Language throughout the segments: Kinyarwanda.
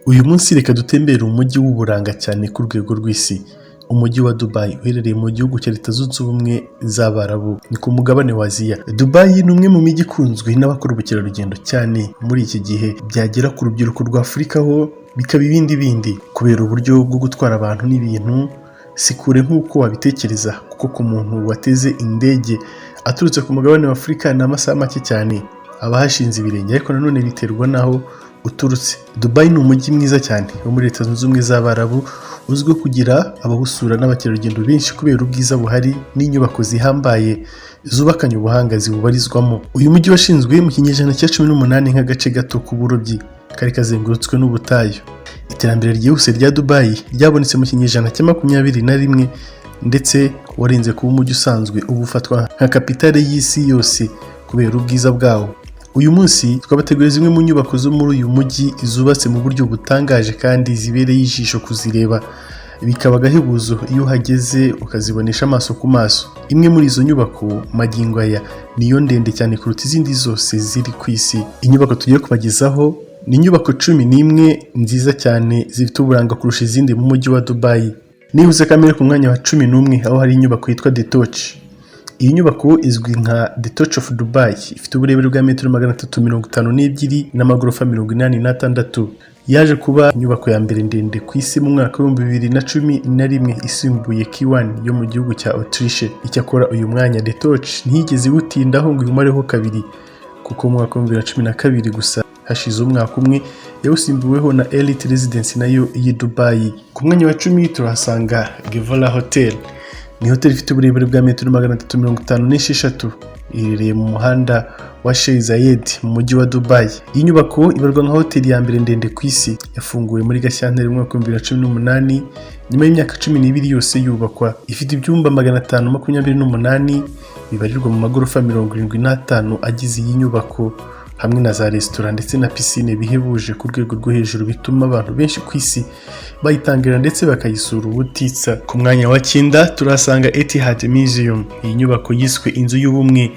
Uyu munsi reka dutembere umujyi w'uburanga cyane ku rwego rw'isi, umujyi wa Dubai uherereye mu gihugu cya Leta Zunze Ubumwe z'Abarabu, ni ku mugabane wa Aziya. Dubai ni umwe mu mijyi ikunzwe n'abakora ubukerarugendo cyane muri iki gihe, byagera ku rubyiruko rwa Afurika ho bikaba ibindi bindi, kubera uburyo bwo gutwara abantu n'ibintu si kure nk'uko wabitekereza, kuko ku muntu wateze indege aturutse ku mugabane wa Afurika ni amasaha make cyane aba ahashinze ibirenge, ariko nanone biterwa n'aho uturutse. Dubai ni umujyi mwiza cyane wo muri Leta Zunze Ubumwe z'Abarabu, uzwiho kugira abawusura n'abakerarugendo benshi kubera ubwiza buhari n'inyubako zihambaye zubakanye ubuhanga ziwubarizwamo. Uyu mujyi washinzwe mu kinyejana cya 18 nk'agace gato k'uburobyi kari kazengurutswe n'ubutayu. Iterambere ryihuse rya Dubai ryabonetse mu kinyejana cya 21, ndetse warenze kuba umujyi usanzwe, ubu ufatwa nka kapitale y'isi yose kubera ubwiza bwawo. Uyu munsi twabateguriye zimwe mu nyubako zo muri uyu mujyi zubatse mu buryo butangaje kandi zibereye ijisho kuzireba, bikaba agahebuzo iyo uhageze ukazibonesha amaso ku maso. Imwe muri izo nyubako magingo aya niyo ndende cyane kuruta izindi zose ziri ku isi. Inyubako tugiye kubagezaho ni inyubako 11 nziza cyane zifite uburanga kurusha izindi mu mujyi wa Dubai. Nihuse kamere ku mwanya wa 11, aho hari inyubako yitwa The Torch. Iyi nyubako izwi nka The Torch of Dubai, ifite uburebure bwa metero 352 n'amagorofa 86. Yaje kuba inyubako ya mbere ndende ku isi mu mwaka w'2011, isimbuye K1 yo mu gihugu cya Autriche. Icyakora uyu mwanya The Torch ntiyigeze iwutindaho ngo iwumareho kabiri, kuko mu mwaka w'2012 gusa, hashize umwaka umwe, yawusimbuweho na Elite Residence nayo y'i Dubai. Ku mwanya wa 10 turahasanga Gevola Hotel. Ni hoteli ifite uburebure bwa metero 356, iherereye mu muhanda wa Sheikh Zayed mu mujyi wa Dubai. Iyi nyubako ibarwa nka hoteli ya mbere ndende ku isi. Yafunguwe muri Gashyantare mu mwaka wa 2018, nyuma y'imyaka 12 yose yubakwa. Ifite ibyumba 528 bibarirwa mu magorofa 75 agize iyi nyubako, hamwe na za resitora ndetse na pisine bihebuje ku rwego rwo hejuru, bituma abantu benshi ku isi bayitangira ndetse bakayisura ubutitsa. Ku mwanya wa 9 turahasanga Etihad Museum. Iyi nyubako yiswe inzu y'ubumwe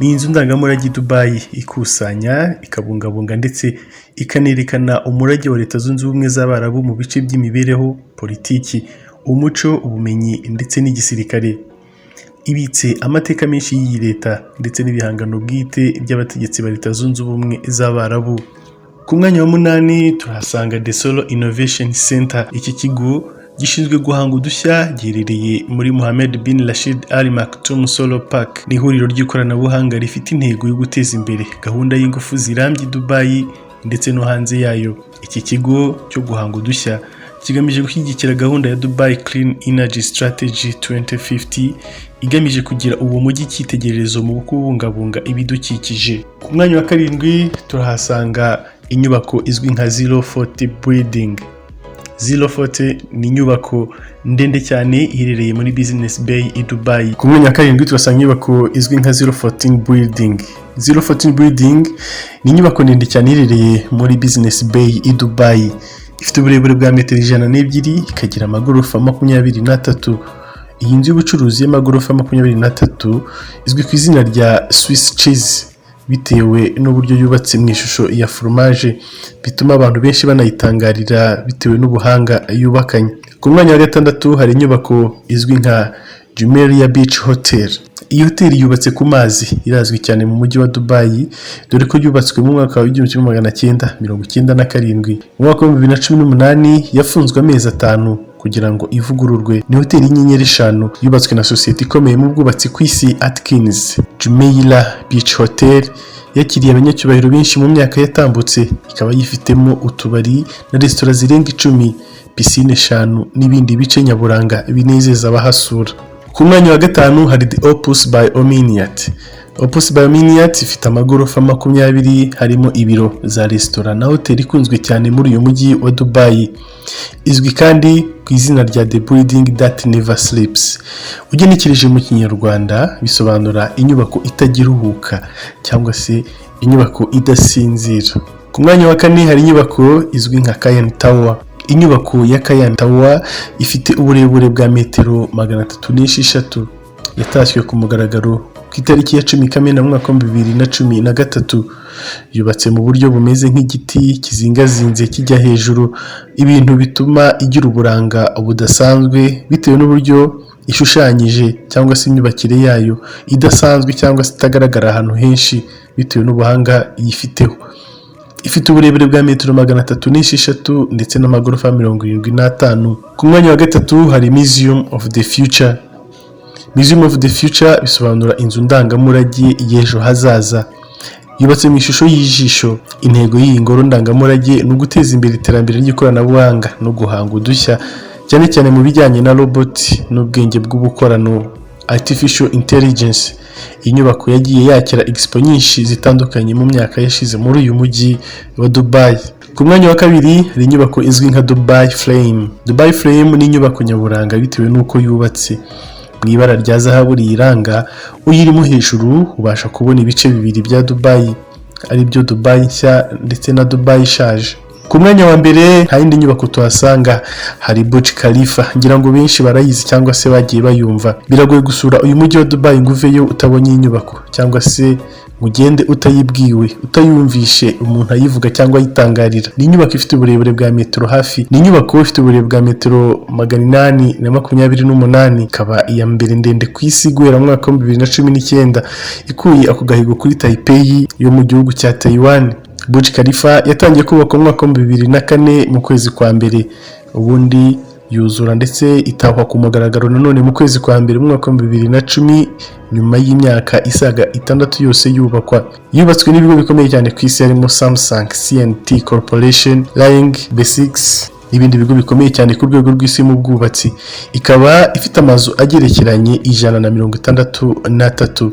ni inzu ndangamurage i Dubai, ikusanya, ikabungabunga ndetse ikanerekana umurage wa Leta Zunze Ubumwe z'Abarabu mu bice by'imibereho, politiki, umuco, ubumenyi ndetse n'igisirikare. Ibitse amateka menshi y'iyi leta ndetse n'ibihangano bwite by'abategetsi ba Leta Zunze Ubumwe z'Abarabu. Ku mwanya wa 8 turahasanga The Solar Innovation Center. Iki kigo gishinzwe guhanga udushya giherereye muri Mohammed bin Rashid Al Maktoum Solar Park. Ni ihuriro ry'ikoranabuhanga rifite intego yo guteza imbere gahunda y'ingufu zirambye i Dubai ndetse no hanze yayo. Iki kigo cyo guhanga udushya kigamije gushyigikira gahunda ya Dubai Clean Energy Strategy 2050, igamije kugira uwo mujyi icyitegererezo mu kubungabunga ibidukikije. Ku mwanya wa 7 turahasanga inyubako izwi nka Zero Forty Building. Zero Forty ni inyubako ndende cyane iherereye muri Business Bay i Dubai. Ku mwanya wa 7 turasanga inyubako izwi nka Zero Fourteen Building. Zero Fourteen Building ni inyubako ndende cyane iherereye muri Business Bay i Dubai. Ifite uburebure bwa metero 102, ikagira amagorofa 23. Iyi nzu y'ubucuruzi y'amagorofa 23 izwi ku izina rya Swiss Cheese bitewe n'uburyo yubatse mu ishusho ya foromaje, bituma abantu benshi banayitangarira bitewe n'ubuhanga yubakanye. Ku mwanya wa 6 hari inyubako izwi nka Jumeirah Beach Hotel. Iyi hoteli yubatse ku mazi irazwi cyane mu mujyi wa Dubai, dore ko yubatswe mu mwaka wa 1997. Mu mwaka wa 2018 yafunzwe amezi 5 kugira ngo ivugururwe. Ni hoteli y'inyenyeri eshanu yubatswe na sosiyete ikomeye mu bwubatsi ku isi, Atkins. Jumeirah Beach Hotel yakiriye abanyacyubahiro benshi mu myaka yatambutse, ikaba yifitemo utubari na resitora zirenga 10, pisine eshanu n'ibindi bice nyaburanga binezeza abahasura. Ku mwanya wa 5 hari The Opus by Omniyat. Opus by Omniyat ifite amagorofa 20, harimo ibiro, za resitora na hoteli ikunzwe cyane muri uyu mujyi wa Dubai. Izwi kandi ku izina rya The Building That Never Sleeps. Ugenekereje mu Kinyarwanda bisobanura inyubako itajya iruhuka cyangwa se inyubako idasinzira. Ku mwanya wa 4 hari inyubako izwi nka Cayan Tower. Inyubako ya Cayan Tower ifite uburebure bwa metero 306. Yatashywe ku mugaragaro ku itariki ya 10 Kamena mu mwaka wa 2013. Yubatse mu buryo bumeze nk'igiti kizingazinze kijya hejuru, ibintu bituma igira uburanga budasanzwe bitewe n'uburyo ishushanyije cyangwa se imyubakire yayo idasanzwe cyangwa se itagaragara ahantu henshi bitewe n'ubuhanga yifiteho. Ifite uburebure bwa metero 306 ndetse n'amagorofa 75. Ku mwanya wa gatatu hari Museum of the Future. Museum of the Future bisobanura inzu ndangamurage y'ejo hazaza. Yubatse mu ishusho y'ijisho. Intego y'iyi ngoro ndangamurage ni uguteza imbere iterambere ry'ikoranabuhanga no guhanga udushya, cyane cyane mu bijyanye na robot n'ubwenge bw'ubukorano, artificial intelligence. Iyi nyubako yagiye yakira expo nyinshi zitandukanye mu myaka yashize muri uyu mujyi wa Dubai. Ku mwanya wa kabiri hari inyubako izwi nka Dubai Frame. Dubai Frame ni inyubako nyaburanga bitewe n'uko yubatse mu ibara rya zahabu riyiranga. Uyirimo hejuru ubasha kubona ibice bibiri bya Dubai, aribyo Dubai nshya ndetse na Dubai ishaje. Ku mwanya wa mbere nta yindi nyubako tuhasanga, hari Burj Khalifa. Ngira ngo benshi barayizi cyangwa se bagiye bayumva. Biragoye gusura uyu mujyi wa Dubai ngo uveyo utabonye iyi nyubako, cyangwa se ngo ugende utayibwiwe, utayumvishe umuntu ayivuga cyangwa ayitangarira. Ni inyubako ifite uburebure bwa metero hafi ni inyubako ifite uburebure bwa metero 828, ikaba iya mbere ndende ku isi guhera mu mwaka wa 2019, ikuye ako gahigo kuri Taipei yo mu gihugu cya Taiwan. Burj Khalifa yatangiye kubakwa mu mwaka wa 2004 mu kwezi kwa mbere, ubundi yuzura ndetse itahwa ku mugaragaro nanone mu kwezi kwa mbere mu mwaka wa 2010, nyuma y'imyaka isaga 6 yose yubakwa. Yubatswe n'ibigo bikomeye cyane ku isi harimo Samsung C&T Corporation, Laing Basics n'ibindi bigo bikomeye cyane ku rwego rw'isi mu bwubatsi. Ikaba ifite amazu agerekeranye 163.